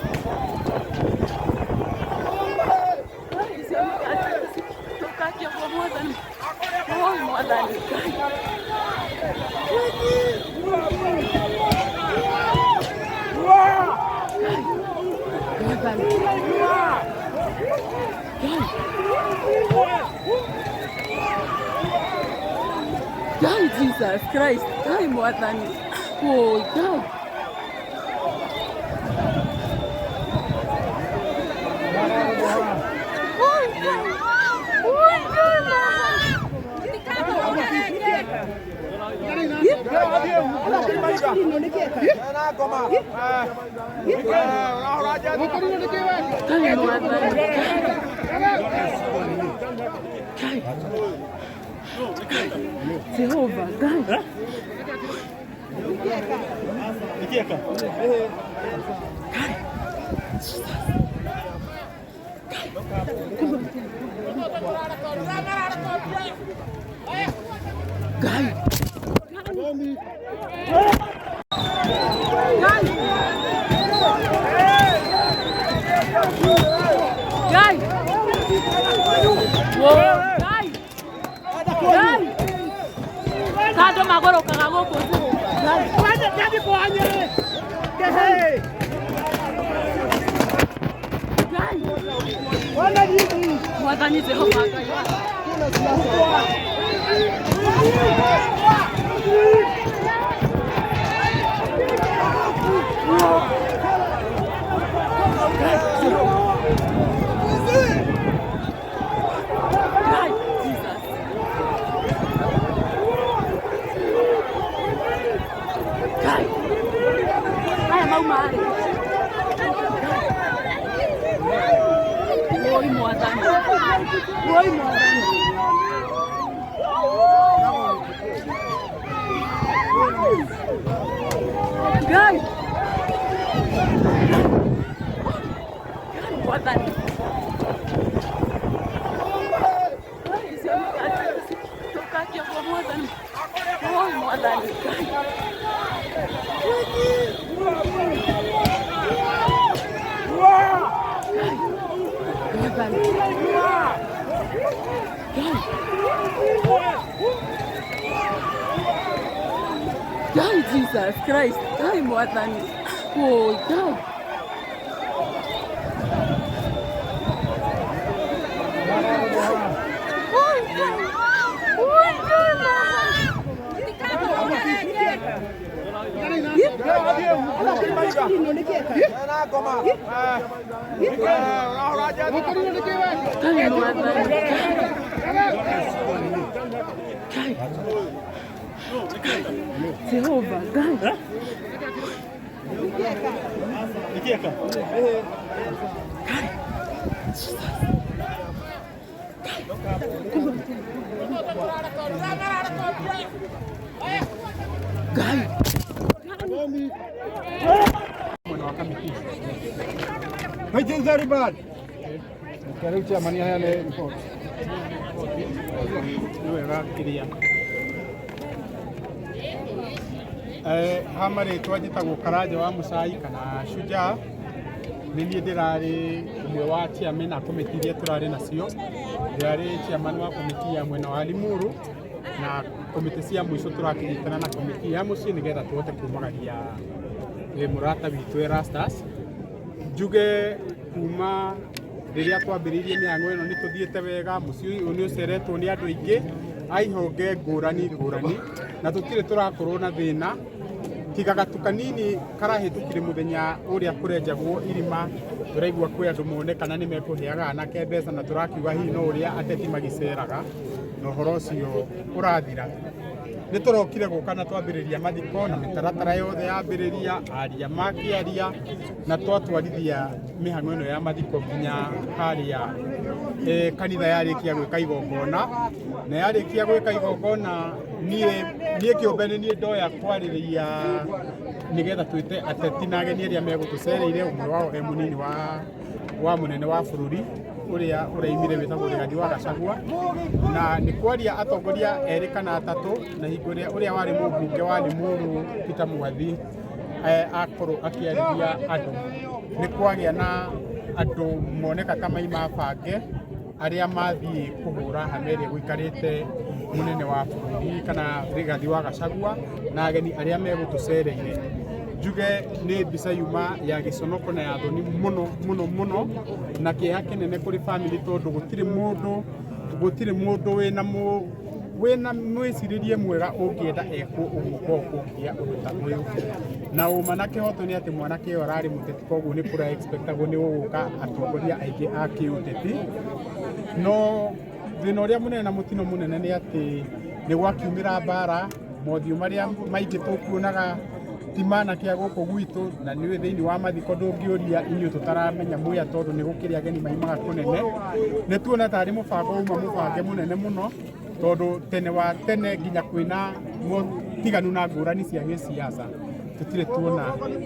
[SPEAKER 1] Mwathani. Woi mwathani. Ngai. Ngai Jesus Christ. Ngai mwathani. Woi Ngai. Jehova Ngai. Ngai. Ngai. Ngai. Ngai. Ngai. Kando magorokaga gũkũ. Ngai. Mwathani Jehova Ngai. Aya mauma rĩ. Woi mwathani. Woi mwathani. Ngai. Ngai mwathani. Tũkakia kwa mwathani. Woi mwathani. Ngai. Ngai Jesus Christ. Ngai mwathani. Woi Ngai. Woi Ngai. Woi Ngai Ngai mwathani. Jehova Ngai. Ngai.
[SPEAKER 2] Mwena wa kamiti.
[SPEAKER 8] Which is very bad. Rĩu chairman aheane report.
[SPEAKER 2] Nĩ wega kĩrĩa ha marĩtwa njĩtagwo Karanja wa Mũcai kana Shujaa. Nĩ niĩ ndĩrarĩ ũmwe wa chairman a komiti iria tũrarĩ nacio. Ndĩrarĩ chairman wa komiti ya mwena wa Limuru na komiti cia mũico tũrakĩnyitana na komiti ya mũciĩ nĩgetha tũhote kumagaria mũrata witũ Erastus. Njuge kuma rĩrĩa twambĩrĩirie mĩhang'o ĩno nĩ tũthiĩte wega. Mũciĩ ũyũ nĩ ũceretwo nĩ andũ aingĩ a ihonge ngũrani ngũrani na tũtirĩ tũrakorwo na thĩna tiga gatu kanini karahĩtũkire mũthenya ũrĩa kũrenjagwo irima. Tũraigua kwĩ andũ monekana nĩ mekũheaga anake mbeca na tũrakiuga hihi no ũrĩa ateti magĩceraga na ũhoro ũcio ũrathira. Nĩ tũrokire gũka na twambĩrĩria mathiko na mĩtaratara yothe yambĩrĩria, aria makĩaria na twatwarithia mĩhang'o ĩno ya mathiko nginya harĩa kanitha yarĩkia gwĩka igongona. Na yarĩkia gwĩka igongona niĩ kĩũmbe nĩ niĩ ndoya kwarĩrĩria nĩgetha twĩte ateti na ageni arĩa megũtũcereire. Ũmwe wao e mũnini wa mũnene wa bũrũri ũrĩa ũraimire wĩtagwo Rigathi wa Gachagua, na nĩ kwaria atongoria erĩ kana atatũ, na hingo ĩrĩa ũrĩa warĩ mũmbunge wa Limuru Peter Mwathi akorwo akĩarĩria andũ, nĩ kwagĩa na andũ moneka ta maima bange arĩa mathiĩ kũhũra hama ĩrĩa gũikarĩte mũnene wa bũrũri kana Rigathi wa Gachagua na ageni arĩa megũtũcereire. Njuge nĩ mbica yuma ya gĩconoko na ya thoni mũno mũno mũno na kĩeha kĩnene kũrĩ family, tondũ gũtirĩ mũndũ wĩna mwĩcirĩrie mwega ũngĩenda ekwo ũguo korwo kũngĩgĩa ũndũ ta ũyũ. Na ũma na kĩhoto nĩ atĩ mwanake ũyũ ararĩ mũteti, koguo nĩ kũra expectagwo nĩ gũgũka atongoria aingĩ a kĩũteti. No thĩna ũrĩa mũnene na mũtino mũnene nĩ atĩ nĩ gwakiumĩra mbara, mothiũ marĩa maingĩ tũkuonaga ti manake a gũkũ gwitũ, na nĩ thĩinĩ wa mathiko ndũngĩũria inyuĩ tũtaramenya mwĩa, tondũ nĩ gũkĩrĩ ageni maimaga kũnene. Nĩ tuona tarĩ mũbango uma mũbange mũnene mũno, tondũ tene wa tene nginya kwĩna motiganu na ngũrani cia gĩciaca tũtirĩ tuona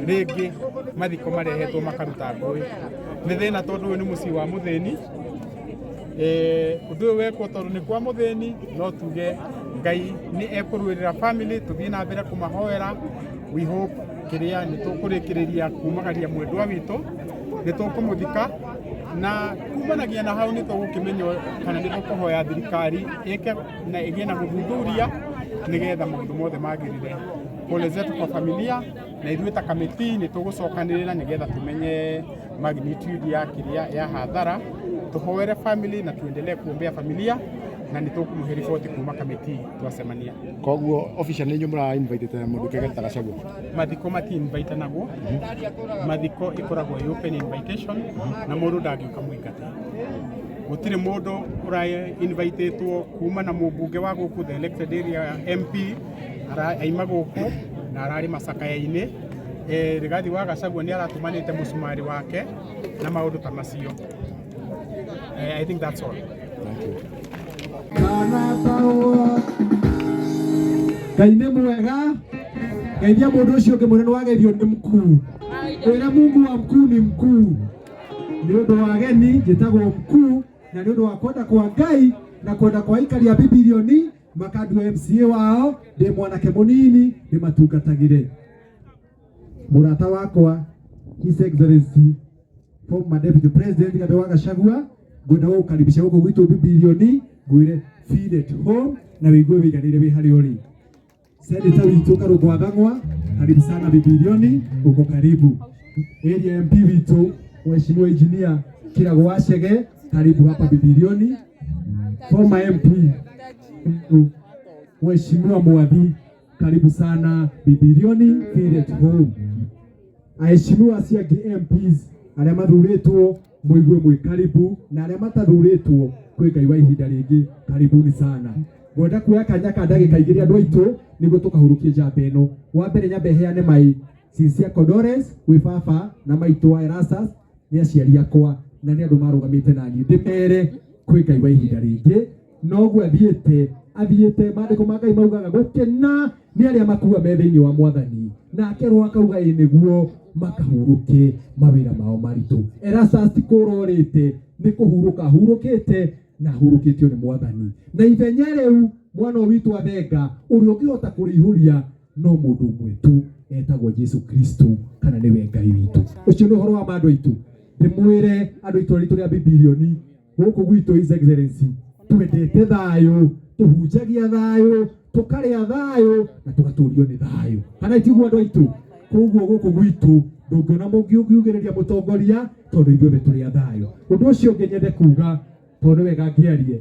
[SPEAKER 2] rĩngĩ mathiko marehetwo makaruta ngũĩ. Nĩ thĩna tondũ ũyũ nĩ mũciĩ wa mũthĩni. Ũndũ ũyũ wekwo tondũ nĩ kwa mũthĩni, no tuge Ngai nĩ ekũrũĩrĩra family, tũthiĩ na mbere kũmahoera. We hope kĩrĩa nĩ tũkũrĩkĩrĩria kumagaria mwendwa witũ, nĩ tũkũmũthika, na kumanagia na hau nĩ tũgũkĩmenya kana nĩ tũkũhoya thirikari ĩke na ĩgĩe na gũthuthuria nĩgetha maũndũ mothe magĩrĩre. Pole zetu kwa familia, na ithuĩ ta kamĩtĩ nĩ tũgũcokanĩrĩra nĩgetha tũmenye magnitude ya kĩrĩa ya hathara, tũhoere family na tuendelee kuombea familia. Na nĩ tũkũmũhe riboti kuma kamĩtĩ twacemania.
[SPEAKER 11] Koguo official nĩ inyuĩ mũra invite mũndũ kegeta Gachagua?
[SPEAKER 2] Mathiko mati invitanagwo, mathiko ĩkoragwo ĩ open invitation na mũndũ ndangĩũka mũingate. Gũtirĩ mũndũ ũra invitĩtwo kuma na mũmbunge wa gũkũ, the elected area MP aima gũkũ na ararĩ macakaya-inĩ. Rigathi wa Gachagua nĩ aratũmanĩte mũcumarĩ wake na maũndũ ta macio. I think that's all.
[SPEAKER 11] Thank you.
[SPEAKER 13] Ngai nĩ mwega. Geithia mũndũ ũcio ũngĩ mwĩre nĩ wageithio nĩ mkuu. Mwĩre Mungu wa mkuu ni mkuu. Nĩ ũndũ wa ageni njĩtagwo mkuu, na nĩ ũndũ wa kwenda kwa Ngai na kwenda kwa aikari a Bibilioni makandua MCA wao ndĩ mwanake mũnini ndĩmatungatagĩre. Mũrata wakwa His Excellency former Deputy President Rigathi wa Gachagua, ngwenda gũgũkaribisha gũkũ gwitũ Bibilioni, ngwĩre feel at home na wĩigue wĩiganĩire wĩ harĩa ũrĩ. Senator witũ Karũngũ wa Thang'wa, karibu sana Bibilioni, uko karibu. Area MP witũ Mheshimiwa Engineer Kirago wa Chege, karibu hapa Bibilioni. Former MP Mheshimiwa Mwathi, karibu sana Bibilioni, feel at home. Aheshimiwa acio angĩ MPs arĩa mathurĩtwo mũigue mwĩ karibu, na arĩa matathurĩtwo kwĩ Ngai wa ihinda rĩngĩ, karibuni sana. Ngwenda kuoya kanya ka ndagĩka 2 andũ aitũ nĩguo tũkahurũkie njamba ĩno. Wa mbere nyambe heane mai sincere condolence gwĩ baba na maitũ wa Erastus, nĩ aciari akwa na nĩ andũ marũgamĩte na niĩ, ndĩmere kwĩ Ngai wa ihinda rĩngĩ noguo athiĩte athiĩte. Maandĩko ma Ngai maugaga gũkena nĩ arĩa makua me thĩinĩ wa Mwathani, nake Roho akauga ĩ nĩguo makahurũke mawĩra mao maritũ. Erastus ti kũrorĩte, nĩ kũhurũka ahurũkĩte na ahurũkĩtio nĩ Mwathani. Na ithenya rĩu mwana ũyũ witũ athenga, ũrĩa ũngĩhota kũrĩihũria no mũndũ ũmwe tu etagwo Jesu Kristo, kana nĩwe Ngai witũ. Ũcio nĩ ũhoro wa ma andũ aitũ. Ndĩmwĩre andũ itũra ritũ rĩa Bibilioni gũkũ gwitũ, His Excellency, twendete thayũ, tũhunjagia thayũ, tũkarĩa thayũ na tũgatũrio nĩ thayũ, kana itiguo andũ aitũ? Koguo gũkũ gwitũ ndũngĩona mũngiũgiugĩrĩria mũtongoria tondũ ithuothe tũrĩ a thayũ. Ũndũ ũcio ũngĩ nyende kuga, tondũ nĩ wega ngĩarie,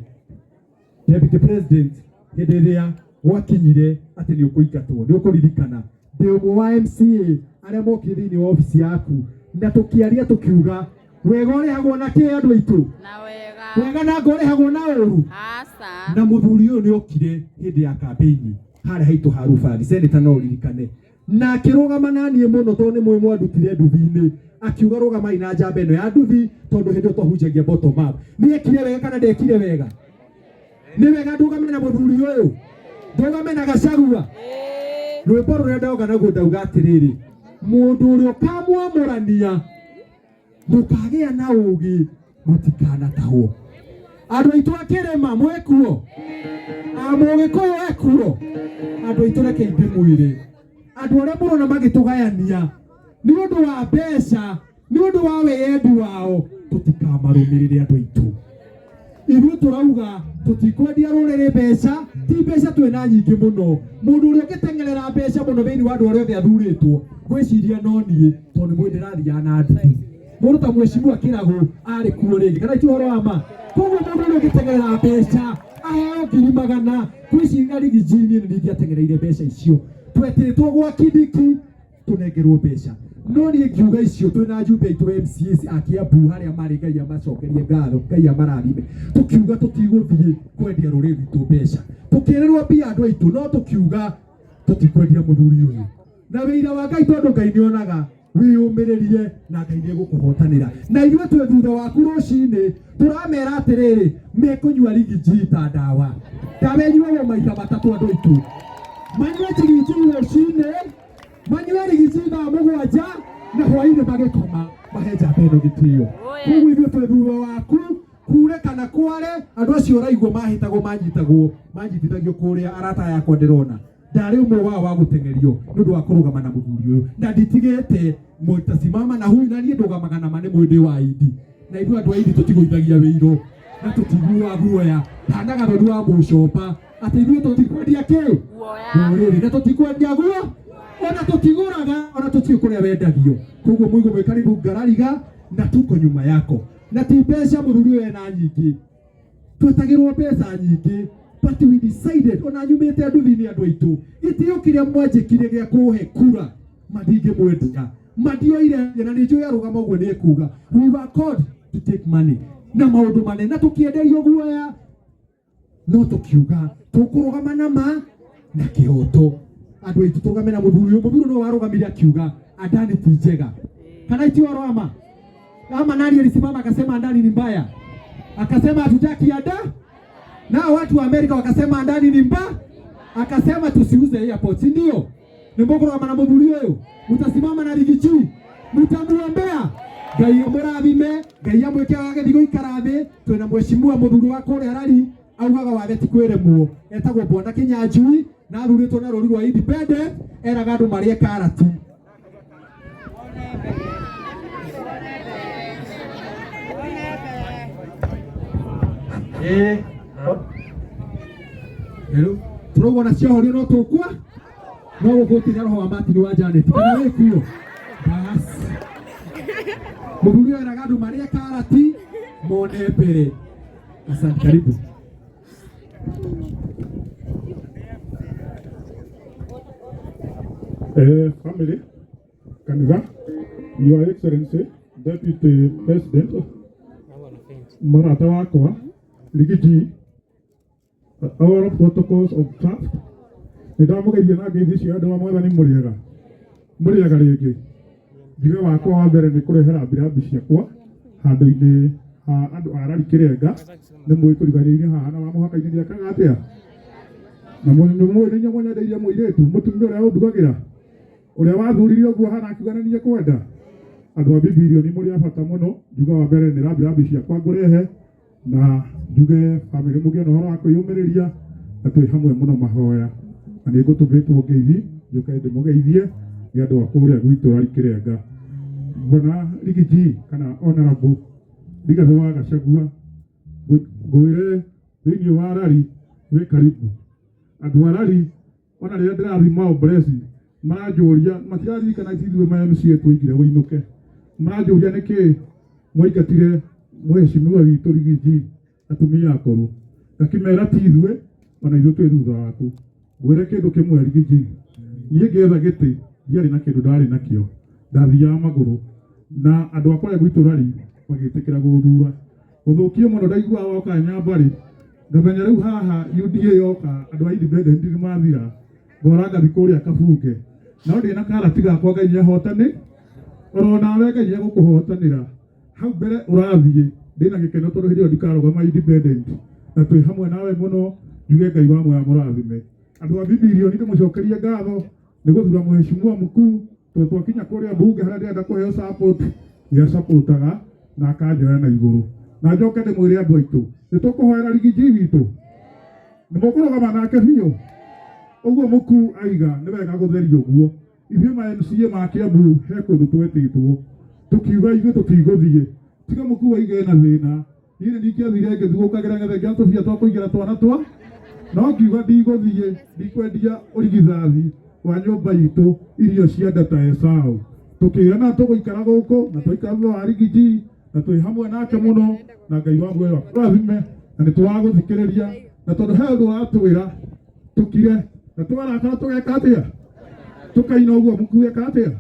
[SPEAKER 13] Deputy President, hĩndĩ ĩrĩa gwakinyire atĩ nĩ ũkũingatwo, nĩ ũkũririkana ndĩ ũmwe wa MCA arĩa mokire thĩinĩ wa obici yaku na tũkĩaria tũkiuga wega ũrĩhagwo na kĩ andũ aitũ? Wega na ngo ũrĩhagwo na ũru. Na mũthuri ũyũ nĩ okire hĩndĩ ya campaign harĩa haitũ ha Rubani, senator no ũririkane, na akĩrũgama na niĩ mũno tondũ nĩ mũĩ mwandutire nduthi-inĩ, akiuga rũgamai na njamba ĩno ya nduthi tondũ hĩndĩ ĩyo twahunjagia bottom up. Nĩ ekire wega kana ndekire wega? Nĩ wega ndũgame na mũthuri ũyũ, ndũgame na Gachagua. Rwĩmbo rũrĩa ndauga naguo ndauga atĩrĩrĩ, mũndũ ũrĩa ũkamwamũrania mũkagĩa na ũgĩ mũtikanatahwo. Andũ aitũ a kĩrĩma mwĩkuo, amũgĩkũyũ ekuo, andũ aitũ reke ndĩmwĩre, andũ arĩa mũrona magĩtũgayania nĩ ũndũ wa mbeca, nĩ ũndũ wa wĩyendi wao, tũtikamarũmĩrĩre. Andũ aitũ, ithuĩ tũrauga tũtikwendia rũrĩrĩ mbeca, ti mbeca twĩna nyingĩ mũno. Mũndũ ũrĩa ũngĩteng'erera mbeca mũno thĩinĩ wa andũ arĩa othe athurĩtwo, ngwĩciria no niĩ, tondũ nĩ mwĩ ndĩrathiaga na nduthi. Mũndũ ta Mheshimiwa Kĩragũ arĩ kuo rĩngĩ, kana ti ũhoro wa ma? Koguo mũndũ ũrĩa ũngĩteng'erera mbeca aheo 100,000, ngwĩciria Riggy G niĩ nĩ ndingĩateng'ereire mbeca icio. Twetĩtwo gwa Kindiki tũnengerwo mbeca, no niĩ ngiuga icio twĩna njumbe aitũ MCAs a Kiambu harĩa marĩ, Ngai amacokerie ngatho, Ngai amarathime, tũkiuga tũtigũthiĩ kwendia rũrĩrĩ rwitũ mbeca. Tũkĩrĩrwo mbia andũ aitũ, no tũkiuga tũtikwendia mũthuri ũyũ na wĩira wa Ngai, tondũ Ngai nĩonaga. Wĩyũmĩrĩrie na Ngai nĩegũkũhotanĩra, na ithuĩ twĩ thutha waku. Rũcinĩ tũramera atĩrĩrĩ, mekũnyua Riggy G ta ndawa. Ndawa ĩnyuagwo maita matatũ. Andũ aitũ manyue Riggy G rũcinĩ, manyue Riggy G thaa 7 na hwainĩ magĩkoma, mahe njamba ĩno gĩtĩo. Koguo ithuĩ twĩ thutha waku, kure kana kware. Andũ acio ũraigua mahĩtagwo, manyitagwo, manyitithagio kũrĩa, arata aya akwa ndĩrona ndarĩ ũmwe wao wa gũteng'erio nĩ ũndũ wa kũrũgama na mũthuri ũyũ, na nditigĩte mũtasimama na huyu, na niĩ ndũgamaga na ma nĩ mwĩndĩ wa indi, na ithuĩ andũ a indi tũtigũithagia wĩiro na tũtiguaga guoya. Hana gathoni wa mũcoba atĩ ithuĩ tũtikwendia kĩ rũrĩrĩ na tũtikwendia guo, ona tũtigũraga, ona tũtiũĩ kũrĩa wendagio. Koguo mũigo mwĩ karibu ngarariga na tuko nyuma yako, na ti mbeca mũthuri ũyũ ena nyingĩ. Twetagĩrwo mbeca nyingĩ, but we decided ona nyumĩte nduthi-inĩ andũ aitũ, gĩtĩo kĩrĩa mwanjĩkire gĩa kũhe kura mandingĩmwendia mandioire, na nĩ njũĩ arũgama ũguo nĩ ekuga we were called to take money na maũndũ manene na tũkĩenderio guoya, no tũkiuga tũkũrũgama na ma na kĩhoto. Andũ aitũ tũrũgame na mũthuri ũyũ. Mũthuri no warũgamire akiuga Adani ti njega, kana itiwaro ama ama nani alisimama akasema Adani ni mbaya, akasema hatutaki ada. Nao watu wa Amerika wakasema Adani ni mbaya, akasema tusiuze airport, si ndio? Nĩ mũkũrũgama na mũthuri ũyũ, mutasimama na Riggy G, mutamuombea Ngai amũrathime, Ngai amwĩke agagĩthiĩ gũikara thĩ. Twĩna mheshimiwa mũthuri wa kũrĩa Rari, augaga wathe ti kwĩremwo, etagwo Bwana Kinyanjui na athurĩtwo na rũri rwa independent, eraga andũ marĩe karati. Ĩĩ. Hello. Tũrauga ona ciahorio no tũkua no gũkũ gũtirĩ na roho wa Martin wa Janet kana wĩkuo. Bas. Mũthuri ũyũ eraga andũ marĩe karati mone mbere. Asante, karibu.
[SPEAKER 14] Family, kanitha, Your Excellency, Deputy President, mũrata wakwa, Riggy G, all protocols observed. Nĩ ndamũgeithia na ngeithi cia andũ a Mwathani. Mũrĩega, mũrĩega rĩngĩ. Njuge wakwa wa mbere nĩ kũrehera mbirambi ciakwa handũ-inĩ ha andũ a Rari Kĩrenga. Nĩ mũĩ tũriganĩire haha na wa mũhaka-inĩ nĩ ekaga atĩa, na nĩ mũĩ nĩ inyuĩ mwanyendeirie mũirĩtu mũtumia ũrĩa ũndugagĩra, ũrĩa wathurire ũguo hana akiuga nĩ niĩ kwenda. Andũ a Bibilioni mũrĩ a bata mũno. Njuga wa mbere nĩ rambirambi ciakwa ngũrehe, na njuge bamĩrĩ mũgĩe na ũhoro wa kwĩyũmĩrĩria na twĩ hamwe mũno mahoya, na nĩ ngũtũmĩtwo ngeithi njũke ndĩmũgeithie nĩ andũ a kũrĩa gwitũ Rari Kĩrenga. Bwana Riggy G kana Honorable Rigathĩ wa Gachagua, ngwĩre thĩinĩ wa Rari wĩ karibu. Andũ a Rari ona rĩrĩa ndĩrathiĩ maombreci maranjũria, matiraririkana ithuĩ ma MCA twaigire ũinũke, maranjũria nĩkĩ mwaingatire mheshimiwa witũ Riggy G atumia akũrũ. Ngakĩmera ti ithuĩ, ona ithuĩ twĩ thutha waku. Ngwĩre kĩndũ kĩmwe, Riggy G, niĩ ngĩetha gĩtĩ ndiarĩ na kĩndũ ndarĩ nakĩo, ndathiaga magũrũ, na andũ a kũrĩa gwitũ Rari magĩtĩkĩra gũthura. Gũthũkie mũno ndaiguaga woka Nyambarĩ, ngamenya rĩu haha UDA yoka, andũ a independent nĩ mathira, ngora ngathi kũrĩa Kabunge, no ndĩna karati gakwa. Ngai nĩahotani oro nawe, Ngai nĩegũkũhotanĩra hau mbere ũrathiĩ. Ndĩna gĩkeno tondũ hĩndĩ ĩyo ndikarũgama independent na twĩ hamwe nawe mũno. Njuge Ngai wa muoya mũrathime. Andũ a Bibilioni, ndĩmũcokerie ngatho nĩ gũthura mheshimiwa mkuu, tondũ twakinya kũrĩa mbunge harĩa ndĩrenda kũheo support, nĩ acapotaga na akanjoya na igũrũ. Na njoke ndĩmwĩre andũ aitũ, nĩ tũkũhoera Riggy G witũ, nĩ mũkũrũgama nake biũ ũguo mũkuu aiga nĩ wega gũtheria ũguo. Ithuĩ ma MCA ma Kiambu he kũndũ twetĩtwo, tũkiuga ithuĩ tũtigũthiĩ tiga mũkuu aige na thĩna. Niĩ nĩ ndingĩathire ngĩthugũkagĩra ng'ethengia tũbia twa kũigĩra twana twa, no ngiuga ndigũthiĩ, ndikwendia ũrigithathi wa nyũmba itũ irio cia nda ta Esau. Tũkĩrana tũgũikara gũkũ na twaikara thutha wa Riggy G na twĩ hamwe nake mũno, na Ngai wa muoyo akũrathime, na nĩ tũragũthikĩrĩria, na tondũ he ũndũ ũratwĩra tũkire na twarakara tũgeka atĩa, tũkaina ũguo mũkuu eka atĩa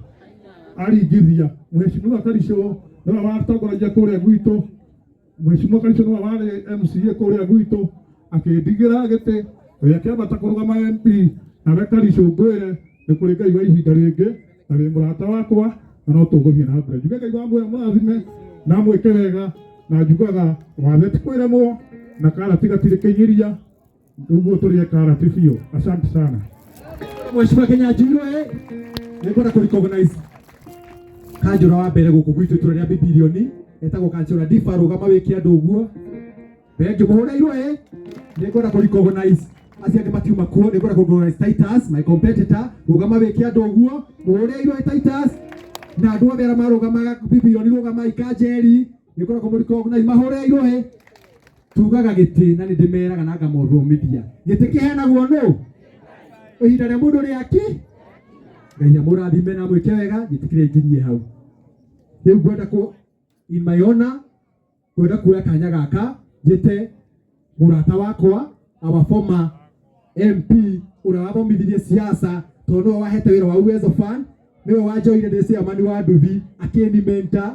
[SPEAKER 14] aringithia. Mheshimiwa Karisũ nĩwe watongoragia kũrĩa gwitũ. Mheshimiwa Karisũ nĩwe warĩ MCA kũrĩa gwitũ, akĩndigĩra gĩtĩ we akĩambata kũrũgama MP. Nawe Karisũ, ngwĩre nĩ kũrĩ Ngai wa ihinda rĩngĩ na wĩ mũrata wakwa na no tũgũthiĩ na mbere. Njuge Ngai wa muoyo mũrathime na mwĩke wega, na njugaga wathe ti kwĩremwo na karati gatirĩ kĩnyiria, ũguo tũrĩe karati biũ. Asante sana.
[SPEAKER 13] Mheshimiwa Kinyanjui, nĩngwenda kũ recognize kanjũra wa mbere gũkũ gwitũ itũra rĩa Bibilioni, etagwo kanjũra Difa. Rũgama wĩke andũ ũguo. Thengiũ, mũhũre irũĩ. Nĩngwenda kũ recognize acio angĩ matiuma kuo. Nĩngwenda kũ recognize Titus, my competitor. Rũgama wĩke andũ ũguo, mũhũre irũĩ Titus, na andũ othe arĩa marũgamaga Bibilioni, rũgamai. Kanjeri, nĩngwenda kũ recognize, mahũre irũĩ. Tugaga gĩtĩ na nĩ ndĩmeraga na ngamothomithia, gĩtĩ kĩheanagwo nũ ihinda rĩa mũndũ rĩaki. Ngai amũrathime na mwĩke wega. Njĩtĩkĩre nginyie hau. Rĩu ngwenda kũ in my honor, ngwenda kuoya kanya gaka njĩte Mũrata wakwa, our former MP ũrĩa wathomithirie siasa, tondũ nĩwe wahete wĩra wa Uwezo Fund, nĩwe wanjoire ndĩ chairman wa nduthi akĩni mentor.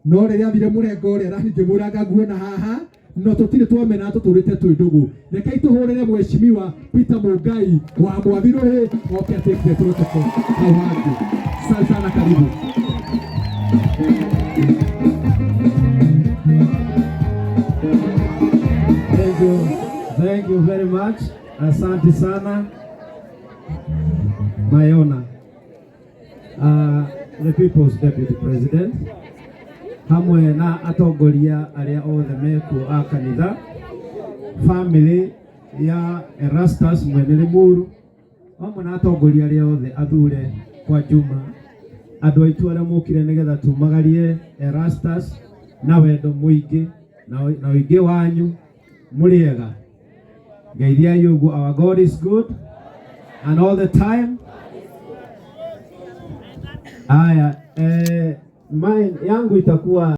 [SPEAKER 13] No rĩrĩa athire mũrengo ũrĩa nani ngĩmũraga nguona haha, no tũtirĩ twamena, tũtũrĩte twĩ ndũgũ. Rekei tũhũrĩre Mheshimiwa Peter Mungai wa Mwathirũhĩ oke take the protocol hau hangĩ. Asante sana, karibu.
[SPEAKER 15] Thank you. Thank you very much. Asante sana. Mayona. The People's Deputy President hamwe na atongoria arĩa othe mekuo a kanitha, family ya Erastus Mwene Limuru hamwe na atongoria arĩa othe athure kwa Juma, andũ aitũ arĩa mokire nĩgetha tumagarie Erastus na wendo mũingĩ na ũingĩ wanyu, mũrĩega? Ngeithiai ũguo. Our God is good and all the time. Aya, mine yangu itakuwa